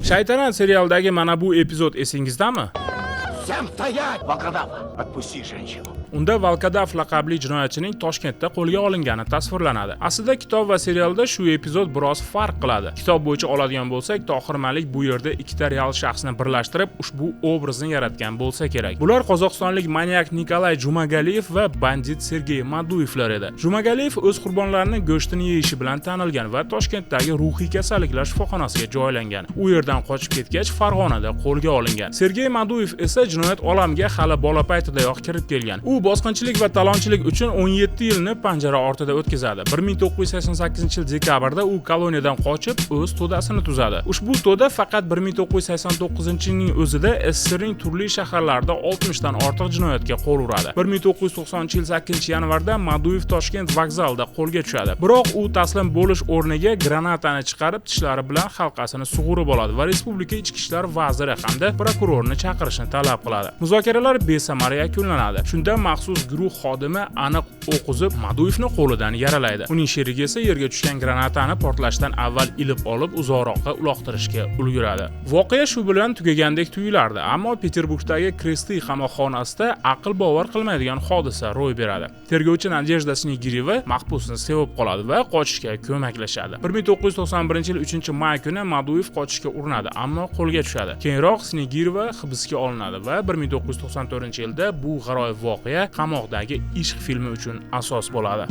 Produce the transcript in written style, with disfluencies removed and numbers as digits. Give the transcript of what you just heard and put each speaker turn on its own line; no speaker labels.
Shaytanat serialidagi mana bu epizod esingizdami?
Всем стоять! Волкодав, отпусти женщину.
Unda Volkadav laqabli jinoyatchining Toshkentda qo'lga olingani tasvirlanadi. Aslida kitob va serialda shu epizod biroz farq qiladi. Kitob bo'yicha oladigan bo'lsak, Tohir Malik bu yerda ikkita real shaxsni birlashtirib, ushbu obrazni yaratgan bo'lsa kerak. Bular qozog'istonlik manyak Nikolay Jumagaliyev va bandit Sergey Maduyevlar edi. Jumagaliyev o'z qurbonlarini go'shtini yeyishi bilan tanilgan va Toshkentdagi ruhiy kasalliklar shifoxonasiga joylangan. U yerdan qochib ketgach, Farg'onada qo'lga olingan. Sergey Maduyev esa jinoyat olamiga hali bola paytidayoq kirib kelgan. U bosqinchilik va talonchilik uchun 17 yilni panjara ortida o'tkazadi. 1988-yil dekabrda u koloniyadan qochib, o'z to'dasini tuzadi. Ushbu to'da faqat 1989-yilning o'zida SSSRning turli shaharlarida 60 dan ortiq jinoyatga qo'l uradi. 1990-yil 8-yanvarda Maduyev Toshkent vokzalida qo'lga tushadi. Biroq u taslim bo'lish o'rniga granatani chiqarib, tishlari bilan halqasini sug'urib oladi va respublika ichki ishlar vaziri hamda prokurorni chaqirishni talab qiladi. Muzokaralar besamar yakunlanadi. Shunda maxsus guruh xodimi aniq o'q uzib, Maduyevni qo'lidan yaralaydi. Uning sherigi esa yerga tushgan granatani portlashdan avval ilib olib, uzoqroqqa uloqtirishga ulguradi. Voqea shu bilan tugagandek tuyulardi, ammo Peterburgdagi Kresty qamoqxonasida aql bovar qilmaydigan hodisa ro'y beradi. Tergovchi Nadejda Snegireva mahbusni sevib qoladi va qochishga ko'maklashadi. 1991-yil 3-may kuni Maduyev qochishga urinadi, ammo qo'lga tushadi. Keyinroq Snegireva hibsga olinadi va 1994-yilda bu g'aroyib voqea Qamoqdagi ishq filmi uchun asos bo'ladi.